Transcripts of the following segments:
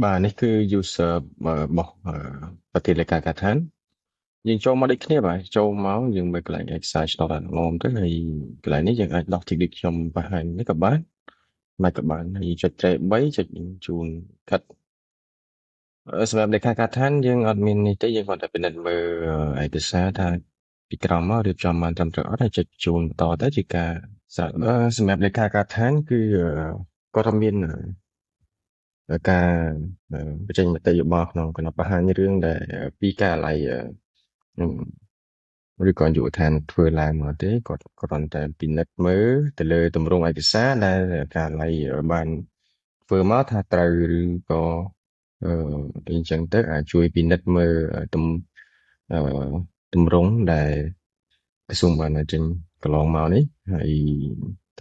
បាទនេះគឺ user របស់ប្រធានលេខាការដ្ឋានយើងចូលមកដូចគ្នាបាទចូលមកយើងមើលកន្លែងឯកសារឆ្លងអនុលោមទៅហើយកន្លែងនេះយើងអាចដោះទីដូចខ្ញុំបង្ហាញនេះក៏បានមិនក៏បានហើយចុចត្រេ3ចុចជូនខិតសម្រាប់លេខាការដ្ឋានយើងអត់មាននេះទេយើងគ្រាន់តែពិនិត្យមើលឯកសារថាពីក្រោមមករៀបចំបានត្រឹមត្រូវអត់ហើយចុចជូនបន្តទៅជាការសម្រាប់លេខាការដ្ឋានគឺគាត់អត់មានការបញ្ចេញមតិយោបល់ក្នុងគណៈបង្ហាញរឿងដែលពីការិយាល័យឬក៏យុវដ្ឋានធ្វើឡើងមកទេគាត់គ្រាន់តែពិនិត្យមើលទៅលើទម្រង់ឯកសារដែលការិយាល័យបានធ្វើមកថាត្រូវឬក៏អឺអញ្ចឹងទៅអាចជួយពិនិត្យមើលទំអឺទម្រង់ដែលក្រសួងបានចេញកន្លងមកនេះហើយ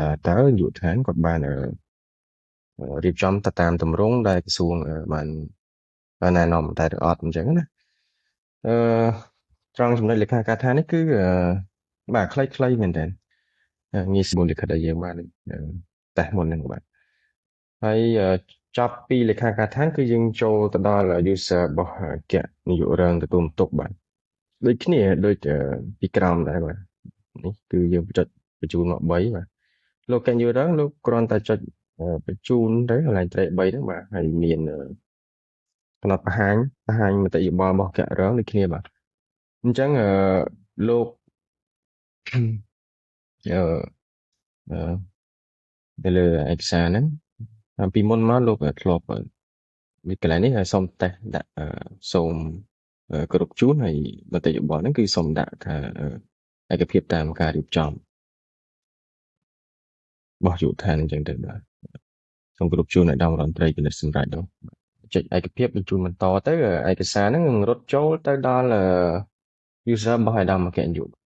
តើយុវដ្ឋានគាត់បានរៀបចំទៅតាមទម្រង់ដែលក្រសួងបានបានណែនាំតែឬអត់អញ្ចឹងណាអឺត្រង់ចំណុចលេខាការដ្ឋាននេះគឺបាទខ្លីៗមែនតើងាយស្រួលលិខិតដែលយើងបានតេស្តមុនហ្នឹងបាទហើយចប់ពីលេខាការដ្ឋានគឺយើងចូលទៅដល់ user របស់អគ្គនាយករងទទួលបន្ទុកបាទដូចគ្នាដូចពីក្រោមដែរបាទនេះគឺយើងចុចបញ្ជូនមក3បាទលោកកញ្ញូរងលោកគ្រាន់តែចុចបញ្ជូនទៅកន្លែងត្រេ3ហ្នឹងបាទហើយមានកំណត់បង្ហាញមតិយោបល់របស់អគ្គរងដូចគ្នាបាទអញ្ចឹងលោកអឺនៅលើឯកសារហ្នឹងពីមុនមកលោកធ្លាប់វាកន្លែងនេះសូមតេស្តដាក់សូមគោរពជូនហើយមតិយោបល់ហ្នឹងគឺសូមដាក់ថាឯកភាពតាមការរៀបចំរបស់យុឋានអញ្ចឹងទៅបាទសូមគោរពជូនឲ្យដល់រដ្ឋមន្ត្រីពិនិត្យសម្រាប់នោះចុចឯកភាពបញ្ជូនបន្តទៅឯកសារហ្នឹងនឹងរត់ចូលទៅដល់ user របស់ឯកឧត្តមអគ្គនាយក។